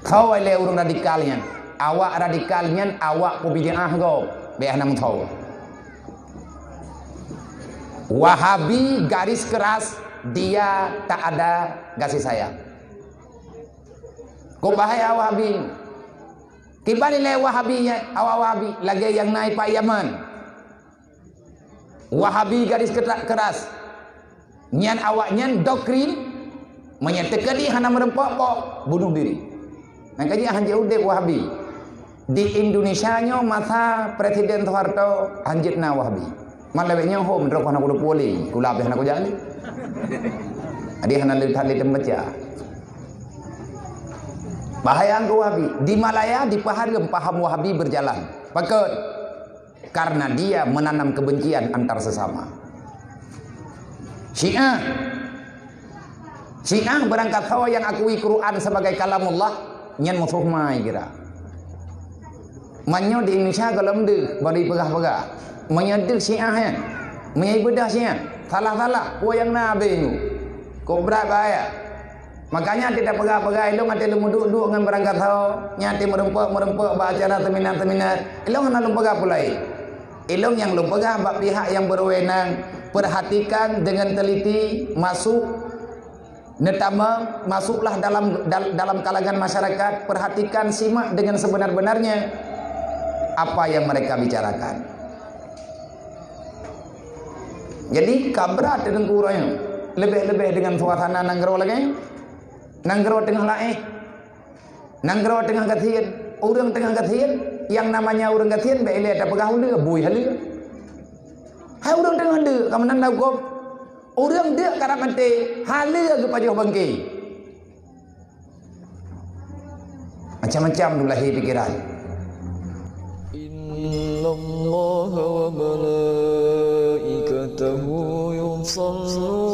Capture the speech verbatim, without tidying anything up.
Tho ilée ureuëng radikal nyan. Awak radikal nyan awak peubid'ah gob. Bék hana meutho. Wahabi garis keras, dia tak ada kasih sayang. Kok bahaya Wahabi? Kiban ilée Wahabi nyan, awak Wahabi lagée nyang na i pat Yaman. Wahabi garis keta-, keras. Nyan awak nyan doktrin, meunyoe teukeudi hana meureumpok, pok, bunuh diri. Nyang ka jih hanjeuet udeb Wahabi. Di Indonesia nyoe masa Presiden Soeharto hanjeuet na Wahabi. Man lawét nyoe hom droe hana kuda puli, kula habéh hana kujak lé. Jadi hana le that lé teubaca. Bahaya keu Wahabi. Di Malaya dipahareuem paham Wahabi berjalan. Pakon? Karena dia menanam kebencian antar sesama. Syiah. Syiah barangkasoe nyang akui Quran sebagai kalamullah, nyan musoh mai kira. Meunyoe di Indonesia gohlom deuh, baru ipeugah-peugah. Meunyoe deuh Syiah nyan, meunyoe ibeudôh Syiah, salah-salah, peue nyang na abée nyoe. Kok brat bahaya. Makanya tidak peugah-peugah ilong até leumeuduk-duk ngon barangkasoe, nyan até meureumpok-meureumpok bak acara seminar-seminar. Ilong hana lôn peugah pulai. Ilong nyang lôn peugah bak pihak yang berwenang, perhatikan dengan teliti, masuk, neutama, masuklah dalam dal-, dalam kalangan masyarakat, perhatikan, simak dengan sebenar-benarnya apa yang mereka bicarakan. Jadi, ka brat teungku uroe nyoe. Leubeh-leubeh dengan suasana nanggroe lagée nyoe. Nanggroe teungoh laéh. Nanggroe teungoh gasien. Ureuëng teungoh gasien. Yang namanya ureuëng gasien, bék ilée tapeugah uleue, bui haleue. Hai ureuëng teungoh deuk, ka meunan lam huköm. Ureuëng deuk karab maté, haleue geupajoh bangke. Macam-macam tu lahé pikeran. إن الله وملائكته يصلون